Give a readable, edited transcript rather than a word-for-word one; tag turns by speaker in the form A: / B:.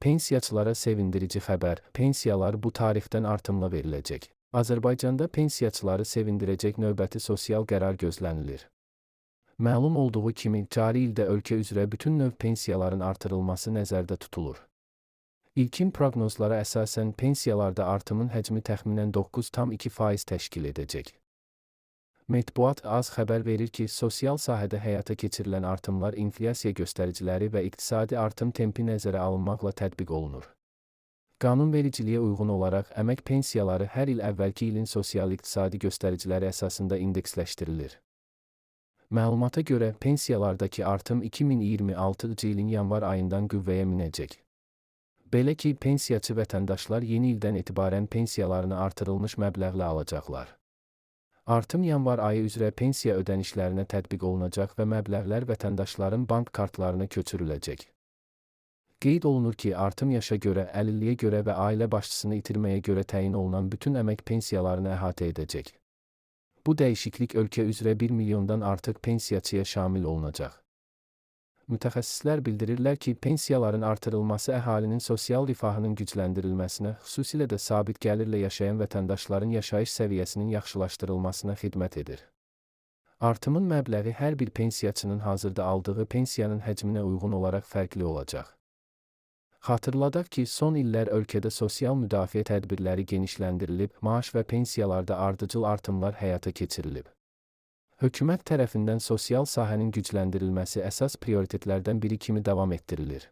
A: Pensiyaçılara sevindirici xəbər, pensiyalar bu tarixdən artımla veriləcək. Azərbaycanda pensiyaçıları sevindirəcək növbəti sosial qərar gözlənilir. Məlum olduğu kimi, cari ildə ölkə üzrə bütün növ pensiyaların artırılması nəzərdə tutulur. İlkin proqnozlara əsasən pensiyalarda artımın həcmi təxminən 9,2% təşkil edəcək. Mətbuat az xəbər verir ki, sosial sahədə həyata keçirilən artımlar inflyasiya göstəriciləri və iqtisadi artım tempi nəzərə alınmaqla tətbiq olunur. Qanunvericiliyə uyğun olaraq əmək pensiyaları hər il əvvəlki ilin sosial-iqtisadi göstəriciləri əsasında indeksləşdirilir. Məlumata görə pensiyalardakı artım 2026-cı ilin yanvar ayından qüvvəyə minəcək. Belə ki, pensiyaçı vətəndaşlar yeni ildən etibarən pensiyalarını artırılmış məbləğlə alacaqlar. Artım yanvar ayı üzrə pensiya ödənişlərinə tətbiq olunacaq və məbləğlər vətəndaşların bank kartlarına köçürüləcək. Qeyd olunur ki, artım yaşa görə, əlilliyə görə və ailə başçısını itirməyə görə təyin olunan bütün əmək pensiyalarını əhatə edəcək. Bu dəyişiklik ölkə üzrə 1 milyondan artıq pensiyaçıya şamil olunacaq. Mütəxəssislər bildirirlər ki, pensiyaların artırılması əhalinin sosial rifahının gücləndirilməsinə, xüsusilə də sabit gəlirlə yaşayan vətəndaşların yaşayış səviyyəsinin yaxşılaşdırılmasına xidmət edir. Artımın məbləği hər bir pensiyaçının hazırda aldığı pensiyanın həcminə uyğun olaraq fərqli olacaq. Xatırladaq ki, son illər ölkədə sosial müdafiə tədbirləri genişləndirilib, maaş və pensiyalarda ardıcıl artımlar həyata keçirilib. Hökumət tərəfindən sosial sahənin gücləndirilməsi əsas prioritetlərdən biri kimi davam etdirilir.